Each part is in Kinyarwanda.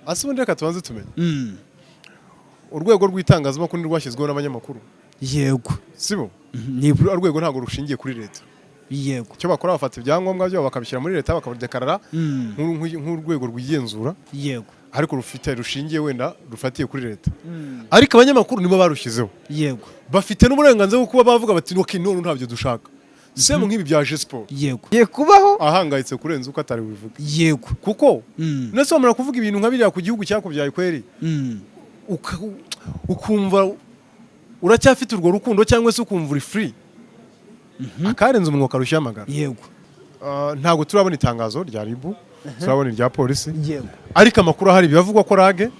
Ase ubundi reka tubanze tumenye, urwego rw'itangazamakuru ntirwashyizweho n'abanyamakuru? Yego. Sibo? Nibo. Ruriya rwego ntabwo rushingiye kuri leta. Icyo bakora, bafata ibyangombwa byabo bakabishyira muri leta, bakabidekarara nk'urwego rwigenzura, ariko rufite rushingiye, wenda rufatiye kuri leta, ariko abanyamakuru nibo barushyizeho. Bafite n'uburenganzira bwo kuba bavuga bati: "Ok, none ntabyo dushaka." Semu nk'ibi bya Siporo Yego, ye kubaho. Ahangayitse kurenza uko atari bubivuge, kuko nese wamara kuvuga ibintu nka biriya ku gihugu cyakubyaye kweri, ukumva uracyafite urwo rukundo, cyangwa se ukumva uri free, akarenze umunwa karushya amagara. Ntabwo turabona itangazo rya RIB, turabona irya polisi, ariko amakuru ahari, biravugwa ko Rage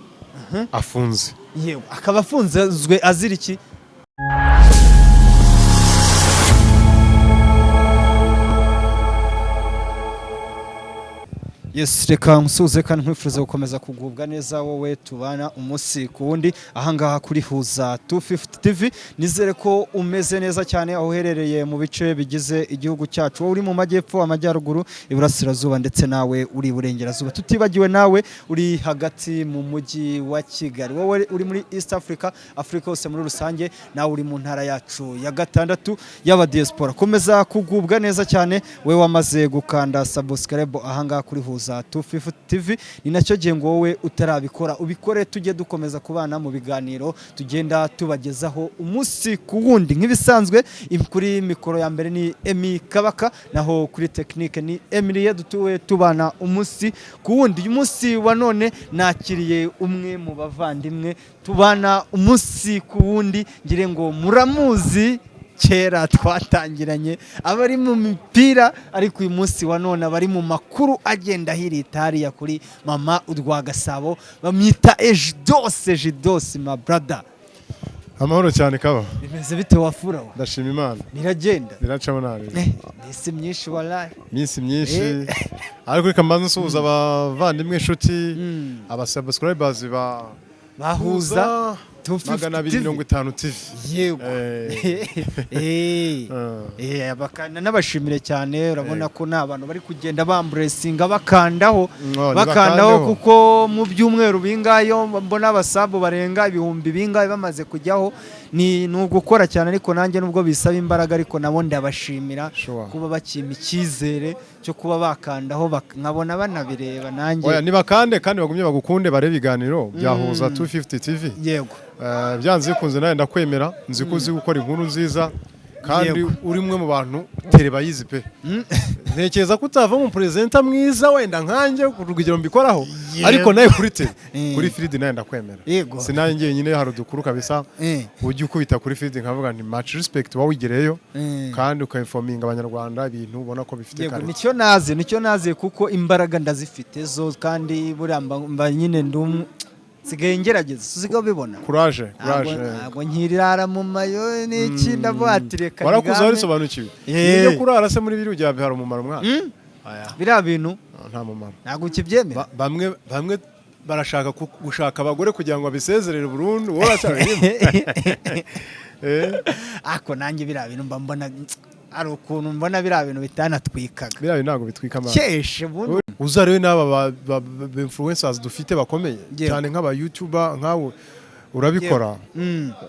afunze. Yego, akaba afunzwe azira iki? Yes, reka nsuhuze kandi nkwifuriza gukomeza kugubwa neza, wowe tubana umunsi ku wundi ahangaha kuri Huza 250 TV. Nizere ko umeze neza cyane aho uherereye mu bice bigize igihugu cyacu, wowe uri mu majyepfo, amajyaruguru, iburasirazuba, ndetse nawe uri iburengerazuba, tutibagiwe nawe uri hagati mu mujyi wa Kigali, wowe uri muri East Africa, Afurika yose muri rusange, nawe uri mu ntara yacu ya gatandatu y'aba diaspora. Komeza kugubwa neza cyane we wamaze gukanda subscribe ahangaha kuri Huza 250 TV. Ni nacyo gihe ngo wowe utarabikora ubikore, tujye dukomeza kubana mu biganiro tugenda tubagezaho umunsi ku wundi. Nk'ibisanzwe, kuri mikoro ya mbere ni Emi Kabaka, naho kuri technique ni Emilie. Dutuwe tubana umunsi ku wundi. Uyu munsi wa none nakiriye umwe mu bavandimwe tubana umunsi ku wundi, ngire ngo muramuzi, kera twatangiranye abari mu mipira, ariko uyu munsi wa none abari mu makuru agenda ahirita hariya kuri Mama Urwa Gasabo. Bamwita Ejidose. Ejidose, ma brother. Amahoro cyane, Kaba. Bimeze bite, wafura we? Ndashima Imana. Biragenda. Biracamo nabi. Iminsi myinshi walayi. Iminsi myinshi, ariko reka mbanze nsuhuza abavandimwe, inshuti, abasubscribers ba Bahuza 250 250 TV. Yego. N'abashimire cyane. Urabona ko ni abantu bari kugenda bamburesinga, bakandaho, No, bakandaho, nibakandeho. kuko mu byumweru bingayo mbona abasabu barenga ibihumbi bingahe bamaze kujyaho. Ni ugukora cyane, ariko nanjye nubwo bisaba imbaraga, ariko nabo ndabashimira kuba bakimpa icyizere cyo kuba bakandaho, nkabona banabireba nanjye. Oya, nibakande kandi bagumye bagukunde, barebe ibiganiro bya Huza 250 TV. Byanze bikunze nawe ndakwemera, nzi ko uzi gukora inkuru nziza kandi uri umwe mu bantu tere bayizi pe. Ntekereza ko utavamo umuperezida mwiza wenda nkanjye ku rugero mbikoraho, ariko nawe kuri tele, kuri field nawe ndakwemera. Sinanjye njyenyine, hari udukuru kabisa ujya ukubita kuri field nkavuga nti much respect, wowe wigereyo kandi ukainforminga Abanyarwanda ibintu ubona ko bifite Yego. quality. Nicyo nazi, kuko imbaraga ndazifite zo, kandi buriya mba nyine nsigaye ngerageza, usigaye ubibona. Courage. Ntabwo Courage. ntabwo nkirara mu mayo n'iki, ndavuga ati reka Warakuze, nigame. warisobanukiwe. Ibyo kurara se muri biriya hari umumaro, mwana? Aya, Biriya bintu nta mumaro. ntabwo ukibyemera. Bamwe barashaka gushaka abagore kugira ngo babisezerere burundu, wowe uracyabirimo. Ariko nanjye biriya bintu mba mbona ari ukuntu mbona biriya bintu bitanatwikaga. Biriya bintu ntabwo bitwika amazi. Keshe ubundi. Uzarebe n'aba ba influencers dufite bakomeye cyane, nk'aba YouTuber nkawe urabikora,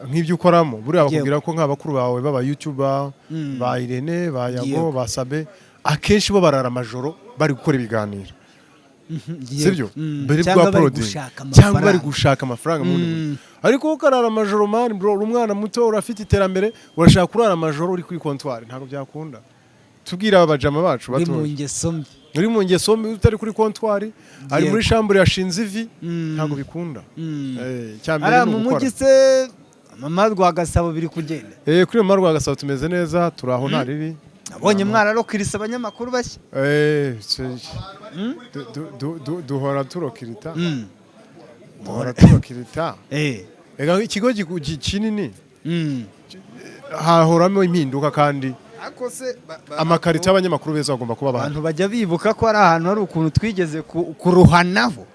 nk'ibyo ukoramo buriya bakubwira ko nk'abakuru bawe b'aba YouTuber, ba Irene, ba Yago, ba Sabe, akenshi bo barara amajoro bari gukora ibiganiro, sibyo? Mbere Cyangwa bwa bari uploading gushaka cyangwa bari amafaranga. gushaka amafaranga mu bundi buryo. Ariko wowe ukarara amajoro, man bro, uri umwana muto, urafite iterambere, urashaka kurara amajoro uri kuri comptoir, ntabwo byakunda. Tubwira aba bajama bacu Uri mu batoya. ngeso mbi. Uri mu ngeso mbi, utari kuri comptoir, ari muri chambre yashinze ivi, ntabwo bikunda. Icya mbere Hariya ni mu ugukora. mujyi se, Mama Rwagasabo, biri kugenda? Kuri Mama Rwagasabo tumeze neza, turi aho, nta ribi. Nabonye mwararokirise abanyamakuru bashya. Duhora turokirita, duhora turokirita. Ega ikigo kinini hahoramo impinduka kandi Ariko se amakarita y'abanyamakuru beza bagomba kuba bahari. Abantu bajya bibuka ko ari ahantu hari ukuntu twigeze kuruhanaho?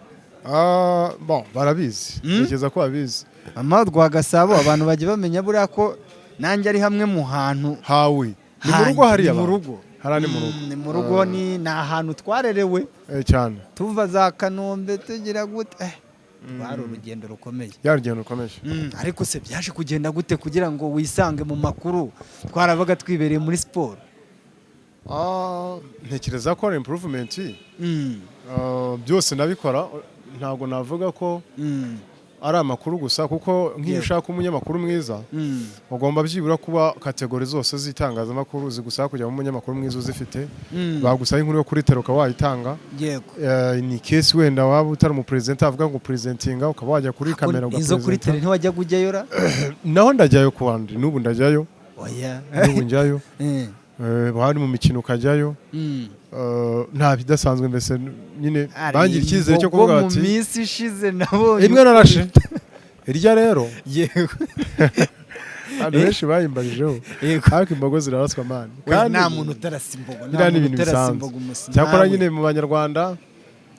Ah, bon, barabizi, ntekereza ko babizi. Mama Rwagasabo, abantu bajya bamenya buriya ko nanjye ari hamwe mu hantu Hawe ni mu rugo hanjye, hariya ni mu abantu. rugo. Hariya ni mu rugo. Ni mu rugo, ni ahantu twarerewe, Cyane. tuva za Kanombe tugira gute. Rwari urugendo rukomeye. Ya, rugendo rukomeje. Ariko se byaje kugenda gute kugira ngo wisange mu makuru, twarabaga twibereye muri siporo? Ah, ntekereza ko ari improvement. Ah, byose ndabikora, ntabwo navuga ko ari amakuru gusa, kuko nk'iyo ushaka umunyamakuru mwiza, ugomba byibura kuba catégorie zose z'itangazamakuru zigusaba kujya mu munyamakuru mwiza uzifite. Bagusaba inkuru yo kuri terrain ukaba wayitanga. Ni case wenda waba utari umuperezida avuga ngo presentinga, ukaba wajya kuri kamera Izo kuri ugapresenta. terrain ntiwajya ujyayo ra? Naho ndajyayo, ku bandi n'ubu ndajyayo. Oya. N'ubu njyayo. Hari mu mikino ukajyayo. Nta bidasanzwe mbese nyine. Ari Bangira icyizere cyo imbogo kuvuga mu bati minsi ishize nabonye. Imwe narashe irya rero. Abantu benshi bayimbarijeho. Ariko imbogo ziraraswa, man. Oya, nta muntu utarasa imbogo, nta Biriya ni muntu ibintu utarasa bisanzwe. imbogo umusi Cyakora nawe. nyine mu Banyarwanda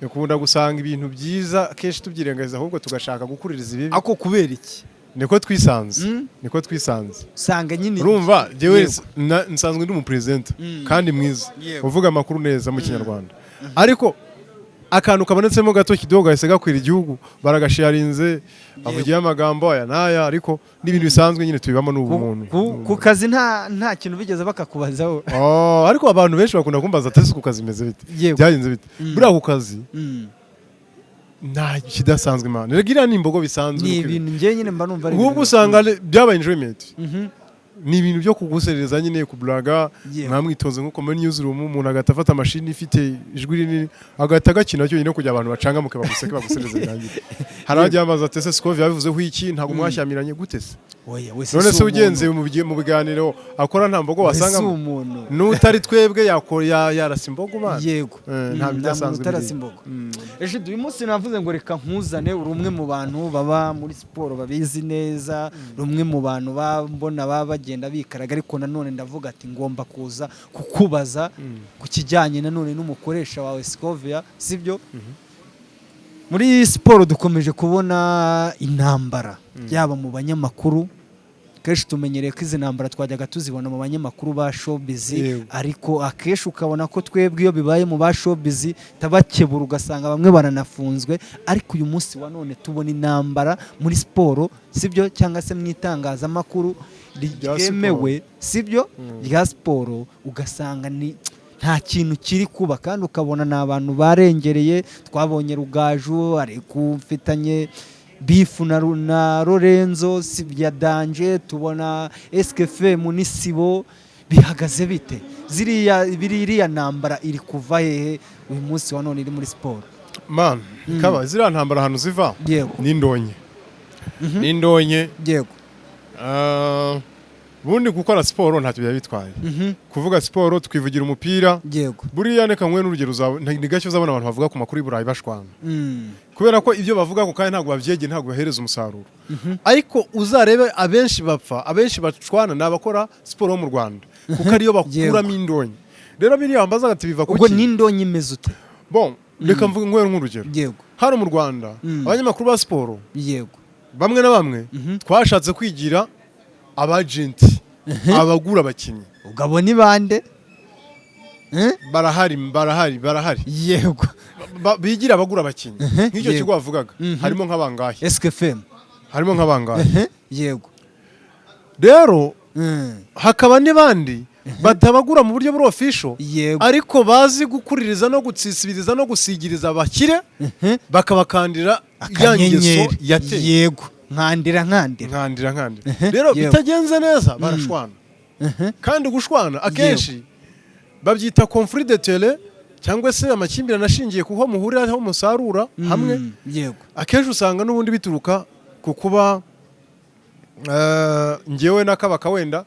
dukunda gusanga ibintu byiza kenshi tubyirengagiza, ahubwo tugashaka gukuririza ibibi. Ako kubera iki? Niko twisanze. Niko twisanze. Usanga nyine Urumva njyewe nsanzwe ndi umuperezida kandi mwiza, uvuga amakuru neza mu Kinyarwanda, ariko akantu kabonetsemo gato kidogo gahise gakwira igihugu, baragasharinze, bavugiye amagambo aya n'aya, ariko n'ibintu bisanzwe nyine tubibamo n'ubumuntu. Ku kazi nta kintu bigeze bakakubazaho? Oh, ariko abantu benshi bakunda kumbaza ati: "Ese ku kazi bimeze bite? Byagenze bite?" Buriya ku kazi nta kidasanzwe, Imana rega iriya ni imbogo bisanzwe. Ni Nuko ibintu njye nyine mba numva ari ahubwo ibintu- usanga byabaye enjoyment. Ni ibintu byo kuguserereza nyine, kuburaga. Mwamwitoze nkuko muri newsroom umuntu agahita afata mashini ifite ijwi rinini, agahita agakina cyonyine kugira abantu bacangamuke, baguseke, bagusereze, birangire. Hari abajya bambaza ati: "Ese Scovia yabivuzeho iki? Ntabwo mwashyamiranye gute se?" Oya, wese None si se ugenze umuntu. mu biganiro akora nta mbogo Wese si wasangamo? umuntu. N'utari twebwe yakora yarasa imbogo, man. Nta Nta bidasanzwe muntu utarasa biriya. imbogo. Ejo uyu munsi navuze ngo reka nkuzane, uri umwe mu bantu baba muri siporo babizi neza, uri umwe mu bantu mbona baba bagenda bikaraga, ariko nanone ndavuga ati ngomba kuza kukubaza ku kijyanye nanone n'umukoresha wawe Scovia, sibyo? Muri siporo dukomeje kubona intambara, yaba mu banyamakuru. Kenshi tumenyereye ko izi ntambara twajyaga tuzibona mu banyamakuru ba showbiz, ariko akenshi ukabona ko twebwe iyo bibaye mu ba showbiz tabakebura, ugasanga bamwe baranafunzwe. Ariko uyu munsi wa none tubona intambara muri siporo, sibyo? Cyangwa se mu itangazamakuru Rya ryemewe, sibyo, rya siporo, ugasanga ni nta kintu kiri kuba, kandi ukabona ni abantu barengereye. Twabonye Rugaju ari kumfitanye beef na Lorenzo, si bya danje. Tubona SKFM n'Isibo. Bihagaze bite? Ziriya biriya ntambara iri kuva hehe uyu munsi wa none iri muri siporo? Man, kaba ziriya ntambara ahantu ziva n'indonke, n'indonke. Ah, ubundi gukora siporo ntacyo byaba bitwaye. Kuvuga siporo, tukivugira umupira. Buriya reka nguhe n'urugero, ni gake uzabona abantu bavuga ku makuru y'i Burayi bashwana, kubera ko ibyo bavuga ako kanya ntabwo babyegeye, ntabwo bahereza umusaruro. Ariko uzarebe abenshi bapfa, abenshi bacwana ni abakora siporo yo mu Rwanda, kuko ariyo bakuramo indonke. Rero biriya wambazaga ati biva Ubwo kuki? n'indonke imeze ute? Bon, reka mvuge nguhe nk'urugero. Hano mu Rwanda, abanyamakuru ba siporo bamwe na bamwe twashatse kwigira abagenti, abagura abakinnyi. Ubwo abo ni bande? Eh? Barahari, barahari, barahari. Bigira abagura abakinnyi. Nk'icyo kigo wavugaga, harimo nk'abangahe? SKFM. Harimo nk'abangahe? Rero hakaba n'abandi batabagura mu buryo buri official, ariko bazi gukuririza no gutsisibiriza no gusigiriza abakire, bakabakandira ya ngeso Akanyenyeri. yateye. Yego, nkandira, nkandira. Nkandira, nkandira. Rero bitagenze neza barashwana. Kandi gushwana akenshi babyita conflit d'intérêt, cyangwa se amakimbirane ashingiye kuho muhurira, aho musarura hamwe. Akenshi usanga n'ubundi bituruka ku kuba njyewe na Kabaka wenda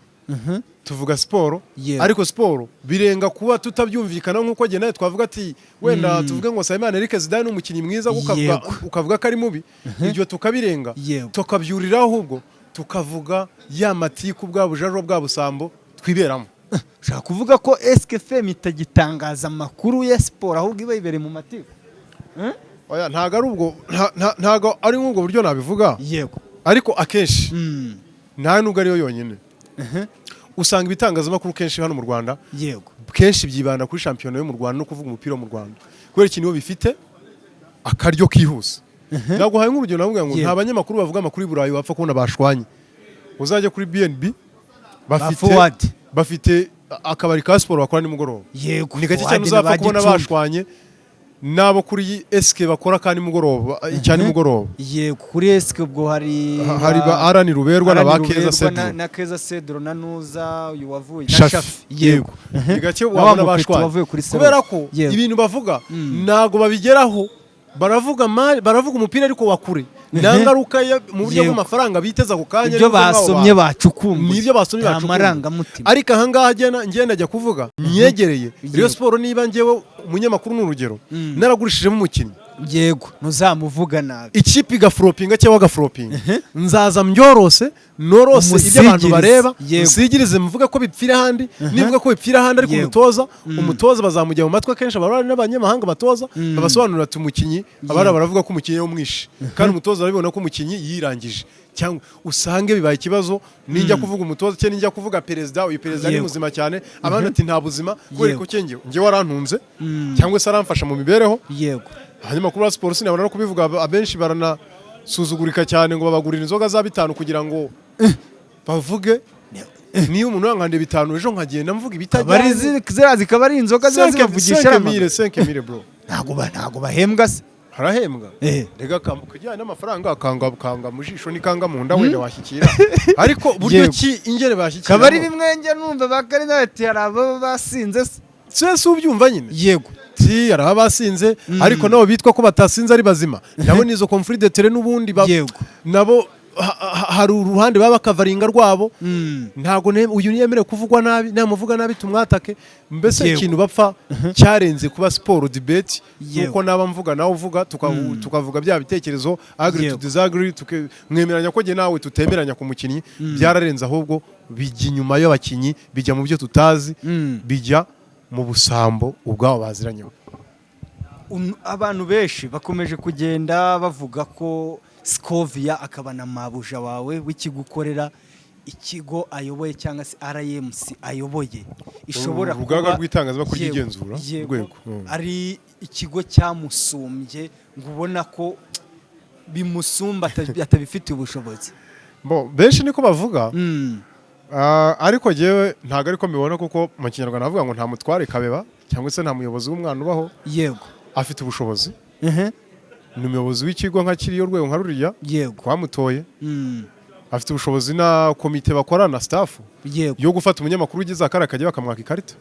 tuvuga siporo, ariko siporo birenga kuba tutabyumvikana nk'uko njye nawe twavuga ati wenda tuvuge ngo Nsabimana Eric Zidane ni umukinnyi mwiza, ukavuga ko ari mubi, ibyo tukabirenga, tukabyurira, ahubwo tukavuga ya matiku, bwa bujaruro, bwa busambo twiberamo. Ushaka kuvuga ko SKFM itagitangaza amakuru ya siporo, ahubwo iba yibereye mu matiku? Oya, ntago ari ubwo, ntago ari nk'ubwo buryo nabivuga, ariko akenshi nta nubwo ariyo yonyine. Usanga ibitangazamakuru kenshi hano mu Rwanda kenshi byibanda kuri shampiyona yo mu Rwanda no kuvuga umupira wo mu Rwanda, kubera ikintu iyo bifite akaryo kihuse. Naguhaye nk'urugero, navuga ngo nta banyamakuru bavuga amakuru y'i Burayi wapfa kubona bashwanye. Uzajya kuri BNB, bafite Forward. bafite akabari ka siporo bakora nimugoroba. Ni gake cyane Fuad na uzapfa ba kubona Gicumbi. bashwanye n'abo kuri SK bakora ka nimugoroba, cya nimugoroba. Yego, kuri esike ubwo hari Hari ba Arani Ruberwa na ba Arani Keza Ruberwa Cedro. na Keza Cedro na Nuza uyu wavuye na Shafi. Shafi. Yego, ni gake Na wa wabona mupeti bashwanye, wavuye kuri Seroma. kubera ko ibintu bavuga ntago babigeraho. Baravuga baravuga umupira ariko wa kure, nta ngaruka mu buryo bw'amafaranga biteza ako kanya Ibyo ariko nk'abo basomye bacukumbuye. Nibyo basomye Nta bacukumbuye. marangamutima. Ariko ahangaha ngenda ajya kuvuga nyegereye Rayon Sport, niba njyewe umunyamakuru, ni urugero, naragurishijemo umukinnyi, Yego, ntuzamuvuga nabi. Ikipe igafloppinga cyangwa agafloppinga, nzaza mbyorose, norose ibyo abantu Umusigirize. bareba, nsigirize, mvuge ko bipfira ahandi. Nivuga ko bipfira ahandi, ariko umutoza bazamujya mu matwi. Akenshi abari n'abanyamahanga batoza babasobanurira ati umukinnyi, abari baravuga ko umukinnyi yawumwishe, kandi umutoza arabibona ko umukinnyi yirangije, cyangwa usange bibaye ikibazo. Ninjya kuvuga umutoza cyangwa ninjya kuvuga perezida, uyu perezida ni muzima cyane, abandi ati nta buzima, kubera ko njyewe warantunze cyangwa se aramfasha mu mibereho. Abanyamakuru ba siporo sinabona no kubivuga, abenshi baranasuzugurika cyane ngo babagurira inzoga za 5 kugira ngo bavuge. Niba umuntu yankandiye 5, ejo nkagenda mvuga Aba ari ibitajyanye. Ziriya zikaba ari inzoga ziba zibavugisha ari 5000, 5000, bro. Ntabwo bahembwa se? Harahembwa. Rega kujyana n'amafaranga kanga kanga mu jisho nikanga mu nda, wenda washyikira, ariko buryo ki ingere bashyikira? Kaba ari bimwe njya numva bakarina bati hari ababa basinze se. Se ubyumva nyine. Ti hari abasinze, ariko nabo bitwa ko batasinze ari bazima, nabo nizo conflit d'intérêt n'ubundi nabo hari uruhande baba bakavaringa rwabo. Ntabwo uyu ntiyemerewe kuvugwa nabi, namuvuga nabi tumwatake mbese. Ikintu bapfa cyarenze kuba siporo debate, kuko naba mvuga nawe uvuga, tukavuga bya bitekerezo, agree to disagree, mwemeranya ko jye nawe tutemeranya ku mukinnyi. Byararenze, ahubwo bijya inyuma y'abakinnyi, bijya mu byo tutazi, bijya mu busambo ubwabo baziranyeho. Abantu benshi bakomeje kugenda bavuga ko Scovia akaba na mabuja wawe w'ikigo ukorera, ikigo ayoboye cyangwa se RMC ayoboye, ishobora Urugaga kuba rw'itangazamakuru ryigenzura, urwego. Ari ikigo cyamusumbye, ngo ubona ko bimusumba, atabifitiye ubushobozi. Bo, benshi niko bavuga. Ah, ariko jyewe ntabwo ariko mbibona, kuko mu Kinyarwanda bavuga ngo nta mutware kabeba, cyangwa se nta muyobozi w'umwana ubaho. Afite ubushobozi, ni umuyobozi w'ikigo nka kiriya, urwego nka ruriya twamutoye. Afite ubushobozi na komite bakorana, staff, yo gufata umunyamakuru ugize akara akajya bakamwaka ikarita,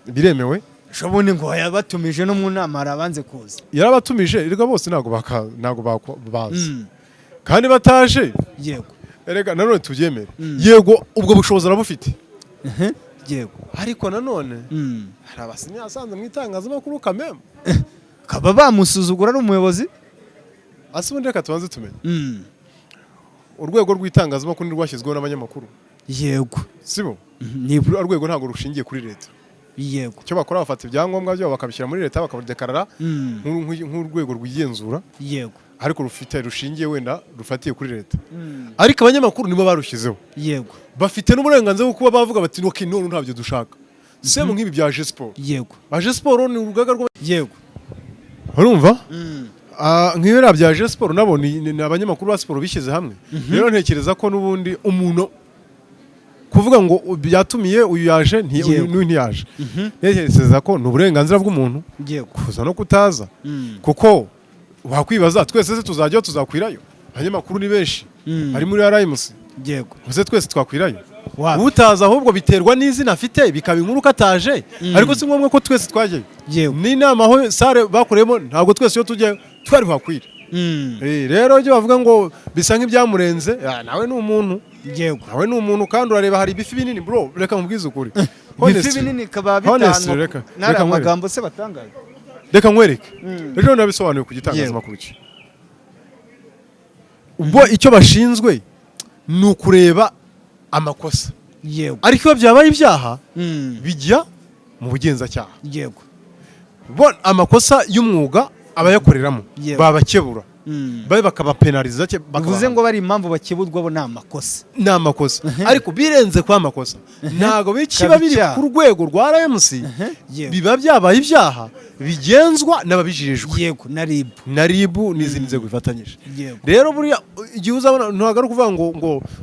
biremewe. Ubundi ngo yabatumije no mu nama, hari abanze kuza. Yarabatumije erega, bose ntabwo ntabwo bazi kandi bataje. Erega nanone tubyemere, yego, ubwo bushobozi arabufite, ariko nanone hari abasinya asanze mu itangazamakuru kameme. Kaba bamusuzugura ari umuyobozi. Ase ubundi reka tubanze tumenye, urwego rw'itangazamakuru ntirwashyizweho n'abanyamakuru? Yego. Sibo? Nibo. Ruriya rwego ntabwo rushingiye kuri leta. Icyo bakora, bafata ibyangombwa byabo bakabishyira muri leta, bakabidekarara nk'urwego rwigenzura, ariko rufite rushingiye, wenda rufatiye kuri leta, ariko abanyamakuru nibo barushyizeho. Bafite n'uburenganzira bwo kuba bavuga bati: "Ok, none ntabyo dushaka." Semu nk'ibi bya Siporo, aje siporo ni urugaga rwa urumva. Ah, nk'ibiriya bya Aje Siporo nabo ni abanyamakuru ba siporo bishyize hamwe. Rero ntekereza ko n'ubundi umuntu kuvuga ngo byatumiye uyu yaje uyu n'uyu ntiyaje, ntekereza ko ni uburenganzira bw'umuntu kuza no kutaza, kuko wakwibaza twese se tuzajyayo, tuzakwirayo? Abanyamakuru ni benshi bari muri RMC. Uze twese twakwirayo? Wapi. Utaza ahubwo biterwa n'izina afite, bikaba inkuru ko ataje, ariko si ngombwa ko twese twajyayo. N'inama aho sare bakoreyemo, ntabwo twese iyo tujyayo twari buhakwire. Rero ibyo bavuga ngo bisa nk'ibyamurenze, ah, nawe ni umuntu. Nawe ni umuntu, kandi urareba hari ibifi binini, bro. Reka nkubwize ukuri. Ibifi binini kaba Honestly, bitanu reka n'ari nkwereke. amagambo se batangaza. Reka nkwereke, ejo nabisobanuye ku gitangazamakuru cye. Ubwo icyo bashinzwe ni ukureba amakosa, ariko iyo byabaye ibyaha bijya mu bugenzacyaha. Bo amakosa y'umwuga Abayakoreramo babakebura, babe bakabapenaliza Bivuze bakabahana. ngo bari impamvu bakeburwa bo ni amakosa. Ni amakosa, ariko birenze kwa makosa ntabwo bikiba Bikaba biri icyaha. ku rwego rwa RMC, biba byabaye ibyaha bigenzwa n'ababijejwe. Yego, na RIB. Na RIB n'izindi nzego bifatanyije. Rero buriya igihe uzabona, ntabwo ari ukuvuga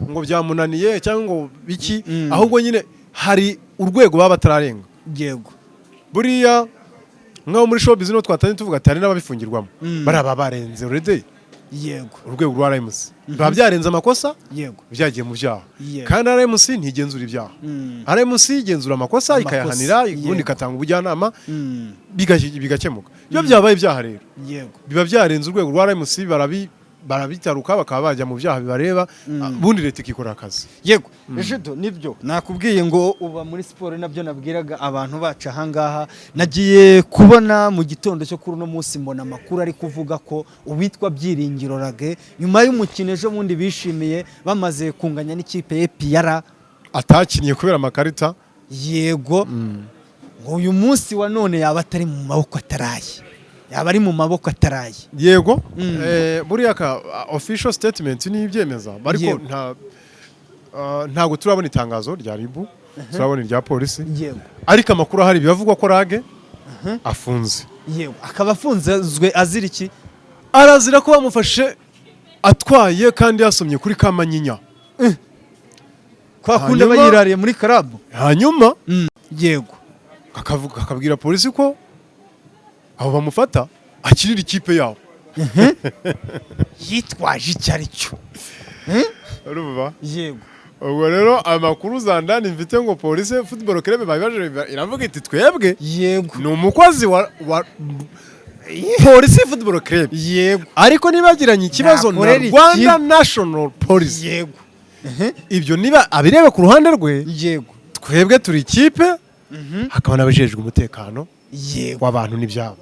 ngo byamunaniye cyangwa ngo biki, ahubwo nyine hari urwego baba batararenga. Buriya nk'aho muri showbiz niho twatangiye tuvuga ati hari n'ababifungirwamo, bariya baba barenze already urwego rwa RMC, biba byarenze amakosa, byagiye mu byaha. Kandi RMC ntigenzura ibyaha. RMC igenzura amakosa, Amakosa, ikayahanira, ubundi igatanga ubujyanama, bigakemuka. Iyo byabaye ibyaha rero, biba byarenze urwego rwa RMC, barabitaruka bakaba bajya mu byaha bibareba, ubundi leta ikikorera akazi. Yego ejo nibyo nakubwiye ngo uba muri siporo, nabyo nabwiraga abantu bacu ahangaha. Nagiye kubona mu gitondo cyo kuri uno munsi, mbona amakuru ari kuvuga ko uwitwa Byiringiro Lague, nyuma y'umukino ejo bundi bishimiye bamaze kunganya n'ikipe ya APR, atakinnye kubera amakarita. Yego, ngo uyu munsi wa none yaba atari mu maboko ataraye, yaba ari mu maboko ataraye. Yego. Buriya ka official statement niyo ibyemeza, ariko ntabwo turabona itangazo rya RIB, turabona irya polisi, ariko amakuru ahari biravugwa ko Lague afunze. Yego, akaba afunzwe azira iki? Arazira ko bamufashe atwaye kandi yasomye kuri Kamanyinya. Kwa kundi aba yirariye muri karabu. Hanyuma akavuga, akabwira polisi ko abo bamufata akinira ikipe yabo. Yitwaje icyo ari cyo. Urumva? Yego. Ubwo rero amakuru zandani mfite ngo Police Football Club babibajije, iravuga iti twebwe ni umukozi wa Police Football Club, ariko nibagiranye ikibazo na Nakorera Rwanda National Police, ibyo niba abireba ku ruhande rwe, twebwe turi ikipe, hakaba n'abajejwe umutekano w'abantu n'ibyabo.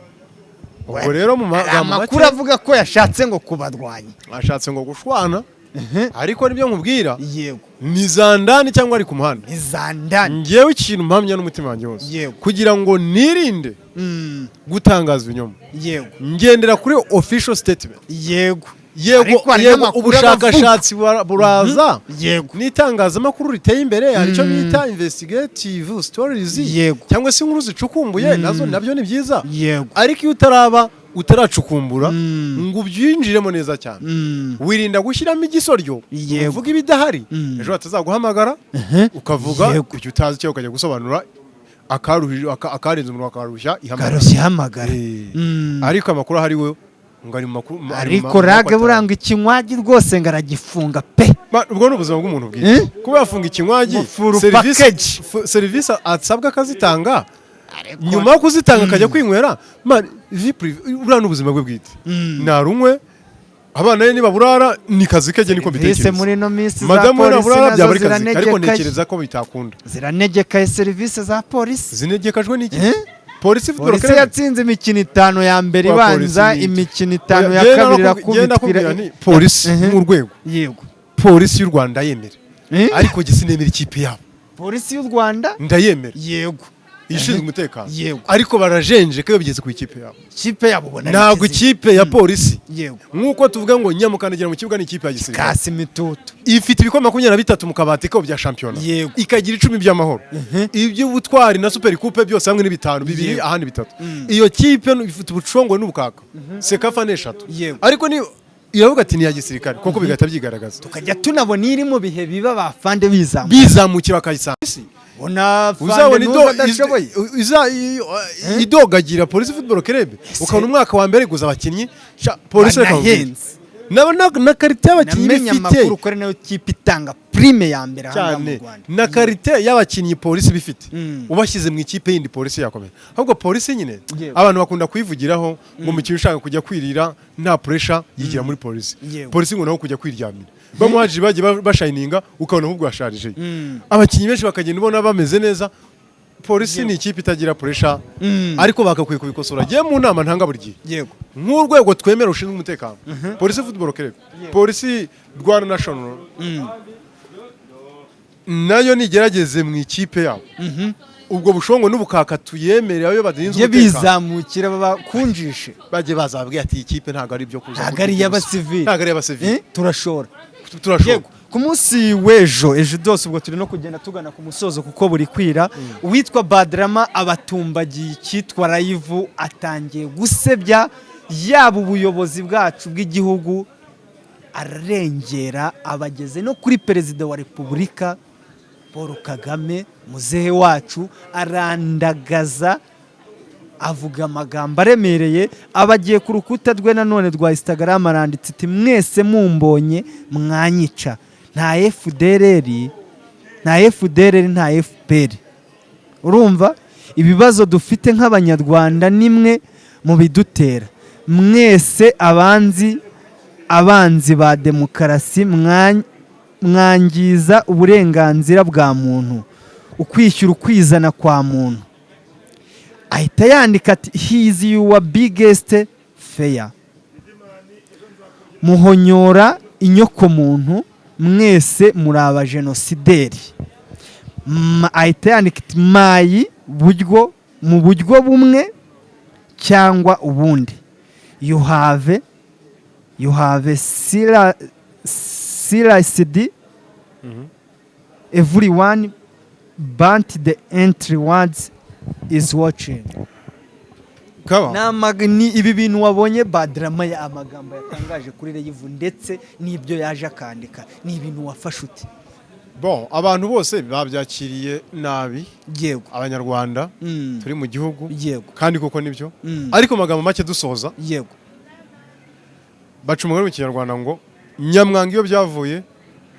Ubwo rero mu Hari magambo amakuru make, avuga ko yashatse ngo kubarwanya. Ashatse ngo gushwana, ariko nibyo nkubwira, ni zandani cyangwa ari ku muhanda. Ni zandani. Ngewe ikintu mpamya n'umutima wanjye wose, kugira ngo nirinde gutangaza ibinyoma, ngendera kuri official statement. Yego. Ariko hari Yego, n'amakuru ubushakashatsi buraza n'itangazamakuru riteye imbere, hari icyo bita investigative stories cyangwa se inkuru zicukumbuye, nazo nabyo ni byiza, ariko iyo utaraba utaracukumbura ngo ubyinjiremo neza cyane, wirinda gushyiramo igisoryo, uvuga ibidahari, ejo batazaguhamagara ukavuga ibyo utazi, cyangwa ukajya gusobanura akarenze umuntu akarushya ihamagara. Karushya ihamagara. Ariko amakuru ahari we ngo ari mu makuru ari mu Ariko maboko Lague atanu. buranga ikinywagi rwose ngo aragifunga pe. Ubwo ni ubuzima bw'umuntu bwite. Eh? Kuba yafunga ikinywagi, Ngo full serivisi package. Serivisi asabwa akazitanga, nyuma yo kuzitanga akajya kwinywera. Man, vie privée, buriya ni ubuzima bwe bwite. Narunywe, abana be nibaburara ni kazi ke, niko Serivisi mbitekereza. muri ino minsi za Madamu we polisi naburara nazo byaba ari kazi ke, ariko ziranegekaye. ntekereza ko bitakunda. Ziranegekaye serivisi za polisi. Zinegekajwe n'iki? Eh? Polisi Football Polisi Club? yatsinze imikino 5 ya mbere Kwa ibanza, polisi ni iki? imikino 5 ya Oya, kabiri genda nakubwira irakubitwira. nti polisi nk'urwego, polisi y'u Rwanda yemera, ariko jye sinemera ikipe yabo. Polisi y'u Rwanda? Ndayemera, ishinzwe umutekano, ariko barajenjeka iyo bigeze ku ikipe yabo. Ikipe yabo ubona ari Ntabwo ikiziba. ikipe ya polisi, nk'uko tuvuga ngo nyamukandagira mu kibuga ni ikipe ya gisirikare, Kasi imitutu. ifite ibikombe 23 mu kabati kabo bya shampiyona, ikagira 10 by'amahoro, iby'ubutwari na super coupe byose hamwe ni bitanu, bibiri ahandi bitatu. Iyo kipe ifite ubucongwe n'ubukaka, CECAFA ni eshatu, ariko ni iravuga ati ni iya gisirikare kuko bigahita byigaragaza. Tukajya tunabona iri mu bihe biba bafande bizamuka, Bizamukira bakayisanga. Ubona fande Uzabona n'ubu adashoboye. Idogagira Police Football Club, ukabona umwaka wa mbere iguza abakinnyi. Polisi reka nkubwire. Banahenze. Na qualité y'abakinnyi Namenye bifite. amakuru ko ari nayo kipe itanga prime ya mbere ahangaha mu Cyane. Rwanda. Na qualité y'abakinnyi polisi bifite, ubashyize mu ikipe yindi polisi yakomeye. Ahubwo polisi nyine abantu bakunda kuyivugiraho ngo umukinnyi ushaka kujya kwirira nta pressure yigira muri polisi. Polisi ngo naho kujya kwiryamira, bamuhaje bagiye bashayininga, ukabona ahubwo yasharije. Abakinnyi benshi bakagenda ubona bameze neza. Polisi ni ikipe itagira pressure, ariko bagakwiye kubikosora. Giye mu nama ntanga buri gihe, nk'urwego twemera rushinzwe umutekano, Polisi Football Club, Polisi Rwanda National, nayo nigerageze mu ikipe yabo. Ubwo bushongwe n'ubukaka tuyemerera iyo badinze Bye umutekano. Bizamukira babakunjishe. Bajye bazababwira ati: "Iyi kipe ntabwo ari ibyo kuza Ntabwo ari iy'abasivili. Ntabwo ari iy'abasivili." Turashora. Turashora. Yego, ku munsi w'ejo, ejo byose, ubwo turi no kugenda tugana ku musozo kuko buri kwira, uwitwa Badrama abatumbagiye icyitwa live, atangiye gusebya yaba ubuyobozi bwacu bw'igihugu, ararengera abageze no kuri Perezida wa Repubulika Paul Kagame, muzehe wacu, arandagaza, avuga amagambo aremereye. Aba agiye ku rukuta rwe nanone rwa Instagram, aranditse ati: "Mwese mumbonye mwanyica, nta FDLR, nta FDLR, nta FPR. Urumva ibibazo dufite nk'Abanyarwanda nimwe mu bidutera mwese, abanzi, abanzi ba demokarasi, mwangiza uburenganzira bwa muntu, ukwishyura ukwizana kwa muntu." Ahita yandika ati: "He is your biggest fear, muhonyora inyokomuntu, mwese muri abajenosideri." Ahita yandika ati: "Mayi buryo mu buryo bumwe cyangwa ubundi, you have silenced everyone but the entire world is watching." Kaba Ni ibi bintu wabonye Badrama ya amagambo yatangaje kuri live ndetse n'ibyo yaje akandika, ni ibintu wafashe ute? Bon, abantu bose babyakiriye nabi. Abanyarwanda turi mu gihugu kandi koko nibyo. Ariko mu magambo make dusoza, baca umugani mu Kinyarwanda ngo: "Nyamwanga iyo byavuye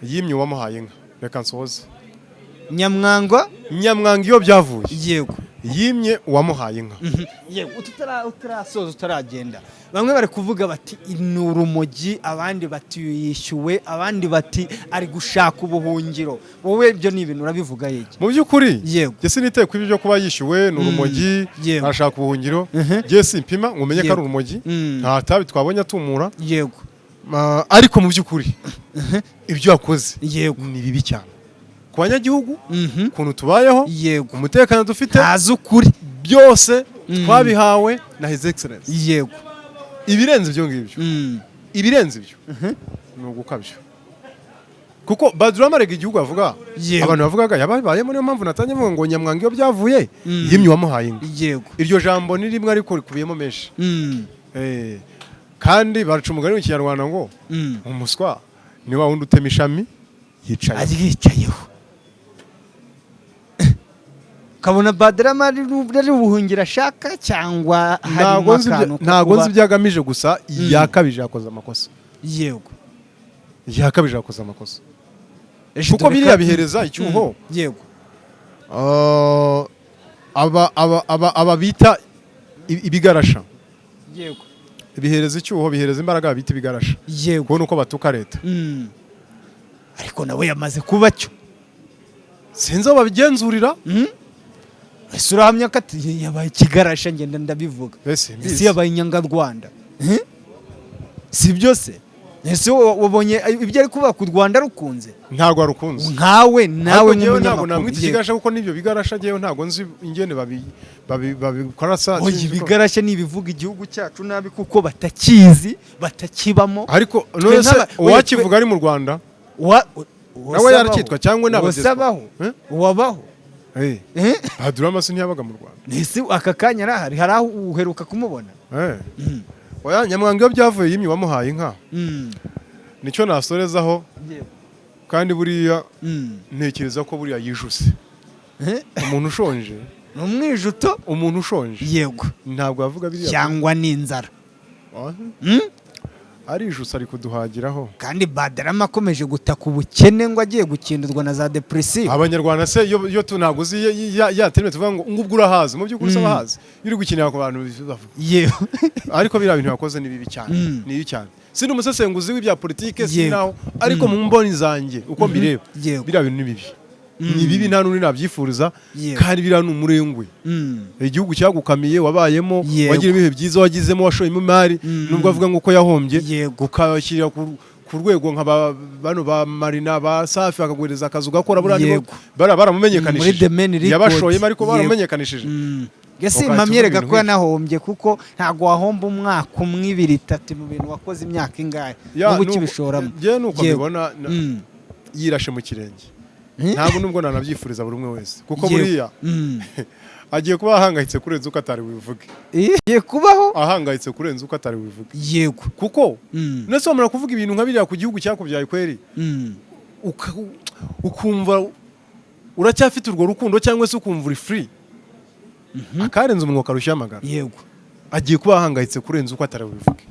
yimye uwamuhaye inka." Reka nsoze. Nyamwangwa. Nyamwanga iyo byavuye yimye uwamuhaye inka. Yego, utarasoza, utaragenda, bamwe bari kuvuga bati ni urumogi, abandi bati yishyuwe, abandi bati ari gushaka ubuhungiro. Wowe ibyo ni ibintu urabivuga yiki? Mu by'ukuri, njye siniteye ku ibyo byo kuba yishyuwe, ni urumogi, arashaka ubuhungiro. Njye simpima ngo umenye ko ari urumogi. Nta tabi twabonye atumura. Ariko mu by'ukuri ibyo yakoze ni bibi cyane ku banyagihugu, ukuntu tubayeho, umutekano dufite, Ntazi ukuri. byose twabihawe na His Excellence. Ibirenze ibyo ngibyo, ibirenze ibyo ni ugukabya, kuko Badrama arega igihugu avuga, abantu bavugaga yababayemo. Niyo mpamvu natangiye mvuga ngo nyamwanga iyo byavuye yimye uwamuhaye inka. Iryo jambo ni rimwe ariko rikubiyemo menshi. Kandi baca umugani mu Kinyarwanda ngo umuswa ni wa wundi utema ishami yicaye. Aryicayeho. Ukabona Badrama ari ubuhungiro ashaka cyangwa harimo akantu ko Ntabwo kuba nzi ibyo agamije, gusa yakabije, yakoze amakosa. Yakabije, yakoze amakosa, Ejo kuko dore biriya bihereza icyuho aba bita ibigarasha. Bihereza icyuho, bihereza imbaraga aba bita ibigarasha kubona uko batuka leta. Ariko nawe yamaze kuba cyo. Sinzi aho babigenzurira. Ese urahamya ko ati yabaye ikigarasha? Ngenda ndabivuga. Mbese Ese mbizi. yabaye inyangarwanda? Eh? Si byo se? Ese wabonye ibyo ari kuvuga ku Rwanda rukunze? Ntabwo arukunze. Nkawe nawe Ariko njyewe ntabwo nk'umunyamakuru. namwita ikigarasha, kuko n'ibyo bigarasha njyewe ntabwo nzi ingene babikora sa. Oya, ibigarasha ni ibivuga igihugu cyacu nabi kuko batakizi, batakibamo. Ariko Twe none se oya, uwakivuga ari mu Rwanda nawe yaracyitwa cyangwa ni abadespo? Uwasabaho. Eh? Uwabaho. Eh, Eh? Badrama se ntiyabaga mu Rwanda? Ese aka kanya arahari? Hari aho uheruka kumubona? Eh. Oya, nyamwanga iyo byavuye yimye wamuhaye inka. Nicyo nasorezaho. Kandi buriya ntekereza ko buriya yijuse. Eh? Umuntu ushonje, Ni umwijuto. umuntu ushonje ntabwo yavuga biriya. Cyangwa ni inzara. Ah, arijuse, ari kuduhagiraho. Kandi Badrama akomeje gutaka ubukene ngo agiye gukindurwa na za depression. Abanyarwanda se iyo tu ntabwo uzi ya terme tuvuga ngo ngubwo urahazi, mu by'ukuri usaba hazi iyo uri gukinira ku bantu bavuga. Ariko biriya bintu yakoze ni bibi cyane. Ni bibi cyane. Sindi umusesenguzi w'ibya politike, sinaho, ariko mu mboni zanjye uko mbireba, biriya bintu ni bibi, ni bibi, nta n'undi nabyifuriza. Kandi biriya ni umurengwe. Igihugu cyagukamiye, wabayemo, wagira ibihe byiza, wagizemo, washoyemo imari, nubwo avuga ngo uko yahombye, ukabashyirira ku ku rwego nka bano ba Marina, ba Safi, bakaguhereza akazi ugakora, buriya nibo baramumenyekanishije. Muri The Mane Records. Yabashoyemo, ariko baramumenyekanishije. Ese Ugahita mpamye uvuga rega ibintu ko nk'ibyo. yanahombye, kuko ntabwo wahomba umwaka umwe, ibiri, itatu mu bintu wakoze imyaka ingahe Ya, n'ubu ukibishoramo. Njyewe nuko mbibona, yirashe mu kirenge. Ntabwo nubwo nanabyifuriza buri umwe wese, kuko buriya agiye kuba ahangayitse kurenza uko atari bubivuge. Igiye kubaho. Ahangayitse kurenza uko atari bubivuge, kuko ndetse wamara kuvuga ibintu nka biriya ku gihugu cyakubyaye kweri, ukumva uracyafite urwo rukundo, cyangwa se ukumva uri free, akarenza umunwa karushya amagara. Agiye kuba ahangayitse kurenza uko atari bubivuge,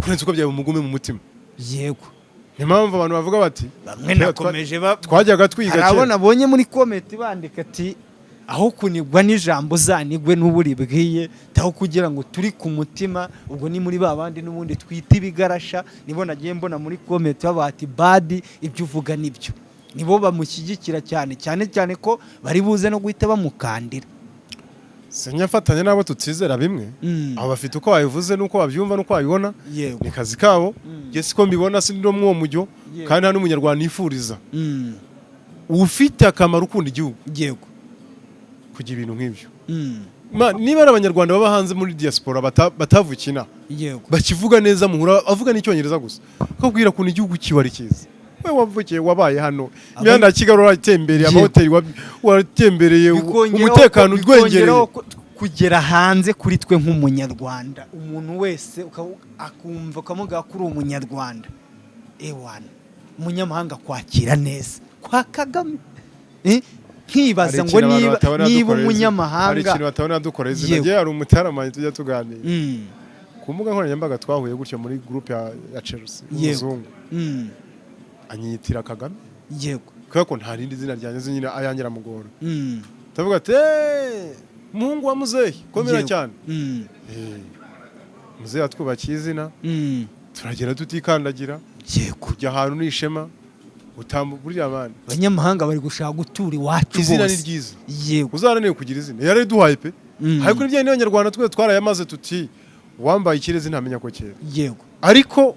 kurenza uko byaba umugume mu mutima. Niyo mpamvu abantu bavuga bati Bamwe "Kera nakomeje ba twajyaga twiga hari abo kera." nabonye muri comment bandika ati: "Aho kunigwa n'ijambo zanigwe n'uburibwiye taho kugira ngo turi ku mutima." Ubwo ni muri ba bandi n'ubundi twita ibigarasha, nibo nagiye mbona muri comment bavuga ati: "Badi, ibyo uvuga nibyo." Nibo bamushyigikira cyane cyane cyane ko bari buze no guhita bamukandira. Sinyafatanya n'abo tutizera bimwe. Abo bafite uko babivuze n'uko babyumva n'uko babibona, ni kazi kabo. Njye siko mbibona, si no mwuwo mujyo. Kandi nta n'umunyarwanda nifuriza ufite akamaro, ukunda igihugu, kugira ibintu nk'ibyo. Niba ari abanyarwanda baba hanze muri diaspora batavukina, bakivuga neza, muhura avuga n'icyongereza gusa, akabwira ukuntu igihugu kiba ari cyiza, we wavukiye, wabaye hano, imihanda ya Kigali waratembereye, amahoteli waratembereye, umutekano urwengereye. Bikongeraho kugera hanze kuri twe nk'umunyarwanda, umuntu wese akumva ukamuga ko uri umunyarwanda, ewana umunyamahanga kwakira neza kwa Kagame. Nkibaza Hari ngo ikintu abantu niba batabona niba dukora izina. Hari umunyamahanga ikintu batabona dukora izina. Njye hari umutaramanyi tujya tuganira ku mbuga nkoranyambaga, twahuye gutyo muri groupe ya Chelsea, w'umuzungu, anyitira Kagame, kubera ko nta rindi zina ryanjye nzi nyine, ayangira mugora. Ndavuga ati: "Eh, muhungu wa muzehe, komera cyane." Eh, muzehe yatwubakiye izina, turagenda tutikandagira, kujya ahantu ni ishema, utambu buriya bana. Abanyamahanga bari gushaka gutura iwacu Izina ni bose. ryiza. Uzaharanire kugira izina yarariduhaye pe. Ariko n'ibijyanye n'abanyarwanda, twe twarayamaze tuti: "Uwambaye ikirezi ntamenya ko kera." Ariko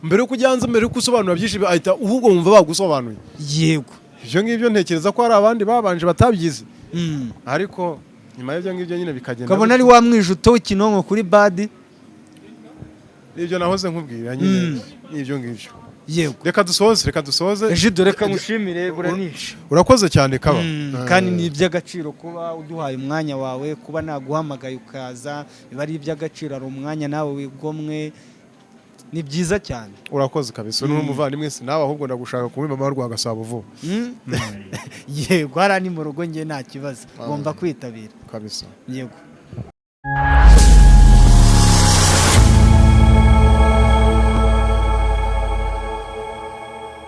mbere yo kujya hanze, mbere yo gusobanura byinshi, ahita ahubwo wumva bagusobanuye. Ibyo ngibyo ntekereza ko hari abandi babanje batabyize, ariko nyuma y'ibyo ngibyo nyine bikagenda Ukabona ari gutyo. wa mwijuto w'ikinonko kuri Badi. Nibyo nahoze nkubwira nyine, n'ibyo ngibyo. Reka dusoze, reka dusoze. Ejido, reka ngushimire, buranisha. Urakoze cyane, Kaba. Kandi ni iby'agaciro kuba uduhaye umwanya wawe, kuba naguhamagaye ukaza biba ari iby'agaciro, ari umwanya nawe wigomwe, ni byiza cyane. Urakoze kabisa, uri n'umuvandimwe, si nawe ahubwo ndagushaka kuba mama rwa Gasabo vuba. Yego, hariya ni mu rugo, njye nta kibazo, ngomba kwitabira. Kabisa. Yego.